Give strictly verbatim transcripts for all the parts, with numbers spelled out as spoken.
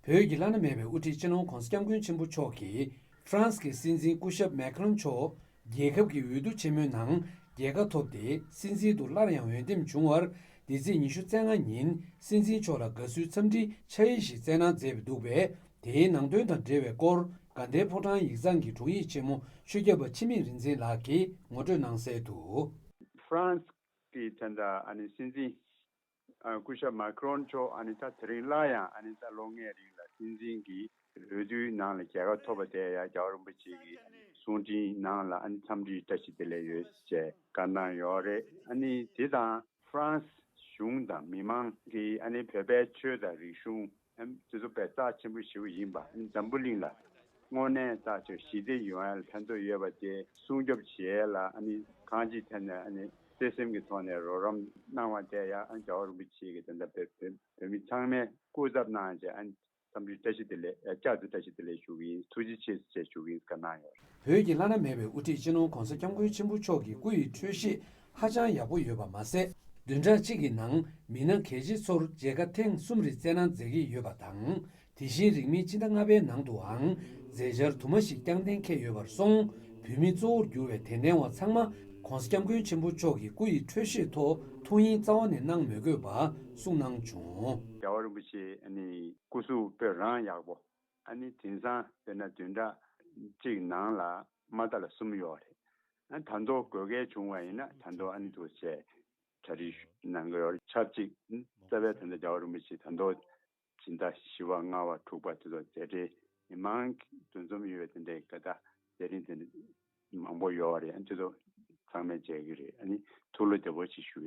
བོད་ཀྱི་བླ་ན་མེད་པའི་དབུ་ཁྲིད་སྤྱི་ནོར་༧གོང་ས་༧སྐྱབས་མགོན་ཆེན་པོ་མཆོག་གིས་ཧྥ་རན་སི་གི་སྲིད་འཛིན་སྐུ་ཞབས་མེ་ཁ་རོན་མཆོག་རྒྱལ་ཁབ་ཀྱི་འོས་བསྡུ་ཆེན་མོའི་ནང་རྒྱལ་ཁ་ཐོབ་སྟེ་སྲིད་འཛིན་དུ་སླར་ཡང་འོས་འདེམས་བྱུང་བར། འདི་ཚེས་ཉི་ཤུ་རྩ་ལྔ་ཉིན་སྲིད་འཛིན་མཆོག་ལ་དགའ་བསུའི་འཚམས་འདྲིའི་ཕྱག་ཡིག་ཞིག་བསྩལ་གནང་མཛད་པ་འདུག་པས། དེའི་ནང་དོན་དང་འབྲེལ་བའི་སྐོར་དགའ་ལྡན་ཕོ་བྲང་ཡིག་ཚང་གི་དྲུང་ཡིག་ཆེན་མོ་ཆོས་སྐྱབས་པ་འཆི་མེད་རིག་འཛིན་ལགས་ཀྱིས་ངོ་སྤྲོད་གནང་གསལ་དུ། ཧྥ་རན་སི་གི་ད་ལྟ་ཨ་ནི་སྲིད་འཛིན་ཨ་སྐུ་ཞབས་མཱ་ཁི་རོན་མཆོག་ཨ་ནི་ད་དེ་རིང་སླར་ཡང་ཨ་ནི་ད་ལོ་ལྔའི་རིང་ལ་སྲིད་འཛིན་གྱི་འོས་བསྡུའི་ནང་ལ་རྒྱལ་ཁ་ཐོབ་པ་དེ་ཡང་རྒྱལ་བ་རིན་པོ་ཆེ་གི་གསུང་འཕྲིན་ནང་ལ་ཨ་ནི་འཚམས་འདྲིའི་བཀྲ་ཤིས་བདེ་ལེགས་ཡོད་ཅེས་བཀའ་གནང་ཡོད་རེད། ཨ་ནི་དེ་དང་ཧྥ་རན་སི་གཞུང་དང་མི་མང་གིས་ཨ་ནི་བོད་པའི་ཆོས་དང་རིག་གཞུང་ཨ་ནི་དེ་ཚོ་དཔེ་རྩ་ཆེན་པོ་ཞེ་པོ་ཡིན་པ། ཨ་ནི་འཛམ་བུ་གླིང་ལ་དངོས་གནས་རྩ་ཆེ་ཞི་བདེ་ཡོང་ཡ་ལ་ཕན་ཐོགས་ཡོད་པ་དེ་སྲུང་སྐྱོབ་བྱེད་ཡ་ལ་ཨ་ནི་གང་ཅིའི་ཐད་ནས་ཨ་ནི་བརྩེ་སེམས་ཀྱི་ཐོག་ནས་རོགས་རམ་གནང་བ་དེ་ཡང་ཨ་ནི་རྒྱལ་བ་རིན་པོ་ཆེ་གིས་ད་ལྟ་བོད་བོད་བོད་མི་ཚང་མས་སྐུ་ཚབ་གནང་བྱས་ཨ་ནི་འཚམས་འདྲིའི་བཀྲ་ཤིས་བདེ་ལེགས། བསྐྱར་དུ་བཀྲ་ཤིས་བདེ་ལེགས་ཞུ་གི་ཡིན། ཐུགས་རྗེ་ཆེ་ཟེར་ཞུ་གི་ཡིན་བཀའ་གནང་ཡོད། བོད་ཀྱི་བླ་ན་མེད་པའི་དབུ་ཁྲིད་སྤྱི་ནོར་༧གོང་ས་༧སྐྱབས་མགོན་ཆེན་པོ་མཆོག་གི་སྐུ་ཡི་འཕྲོད་བཞེས་ཧ་ཅང་ཡག་པོ་ཡོད་པ་མ་ཟད། བདུན་ཕྲག་གཅིག་གི་ནང་མི་སྣ་གལ་ཆེ་ཚོར་མཇལ་ཁ་ཐེངས་གསུམ་རེ་བསྩལ་གནང་མཛད་ཀྱི་ཡོད་པ་དང་། དེ་བཞིན་རིང་མིན་སྤྱི་ཟླ་ལྔ་པའི་ནང་དུའང་མཛད་འཆར་དུ་མ་ཞིག་བསྐྱངས་གཏན་འཁེལ་ཡོད་པར་སོང་། བོད་མི་གཙོ་བོར་གྱུར་བའི་དད་ལྡན་བ་ཚང་མ་༧གོང་ས་༧སྐྱབས་མགོན་ཆེན་པོ་མཆོག་གི་སྐུ་ཡི་འཕྲོད་བཞེས་ཐོག་ཐུགས་ཉིད་རྩ་བ་ནས་གནང་མི་དགོས་པ་གསུངས་གནང་བྱུང་། རྒྱལ་བ་རིན་པོ་ཆེ་ཨ་ནི་སྐུ་གཟུགས་དཔེ་རང་ཡག་པོ། ཨ་ནི་དེང་སང་དཔེར་ན་བདུན་ཕྲག་གཅིག་ནང་ལ་མ་མཐའ་ལ་གསུམ་ཡོད་རེད། ཨ་ད་མདོ་དགོས་གལ་བྱུང་བ་ཡིན་ན་ད་མདོ་ཨ་ནི་འདུག་བྱས་གྲ་སྒྲིག་གནང་གི་ཡོད་རེད། ཆབས་ཅིག་རྩ་བའི་ད་ལྟ་རྒྱལ་བ་རིན་པོ་ཆེ་ད་མདོ་སྦྱིན་བདག་བཞི་པ་ལྔ་པ་དྲུག་པ་དེ་ཚོ་མཛད་བྲེལ་མི་མང་འདུ་འཛོམས་ཡོད་པའི་དེ་འདྲའི་ག་ད་མཛད་རིམ་དེ་འདྲ་མང་པོ་ཡོད་རེད། ཨ་དེ་ཚོ་ཚང་མས་མཇལ་གི་རེད། ཨ་ནི་ཐུགས་བློ་བདེ་པོ་ཅིག་ཞུ་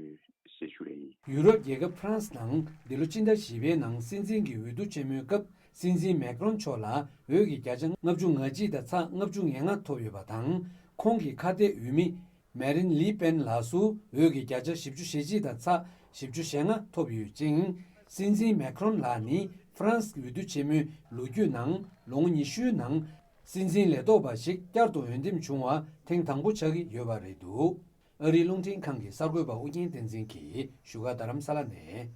ཞེས་ཞུ་ཡ་ཡིན། ཡུ་རོབ་རྒྱལ་ཁབ་ཧྥ་རན་སི་ནང་འདི་ལོ་སྤྱི་ཟླ་བཞི་པའི་ནང་སྲིད་འཛིན་གྱི་འོས་བསྡུ་ཆེན་མོའི་སྐབས་སྲིད་འཛིན་མེ་ཀ་རོན་མཆོག་ལ་འོས་ཀྱི་བརྒྱ་ཆ་ལྔ་བཅུ་ང་གཅིག་དང་ཚེག་ལྔ་བཅུ་ང་ལྔ་ཐོབ་ཡོད་པ་དང་། ཁོང་གི་ཁ་གཏད་འོས་མི་མེ་རིན་ལི་པེན་ལགས་སུ་འོས་ཀྱི་བརྒྱ་ཆ་བཞི་བཅུ་ཞེ་གཅིག་དང་ཚེག་བཞི་བཅུ་ཞེ་ལྔ་ཐོབ་ཡོད་ཅིང་། སྲིད་འཛིན་མེ་ཀ་རོན་ལགས་ནི་ཧྥ་རན་སི་འོས་བསྡུ་ཆེན་མོའི་ལོ་རྒྱུས་ནང་ལོ་ངོ་ཉི་ཤུའི་ནང་སྲིད་འཛིན་ལས་ཐོག་པ་ཞིག་བསྐྱར་དུ་འོས་འདེམས་བྱུང་བ་ཐེངས་དང་པོ་ཆགས་ཀྱི་ཡོད་པ་རེད་འདུག་ཨ་རིའི་རླུང་འཕྲིན་ཁང་གི་གསར་འགོད་པ་ཨུ་རྒྱན་བསྟན་འཛིན་གྱིས་བཞུགས་སྒར་རྡ་རམ་ས་ལ་ནས།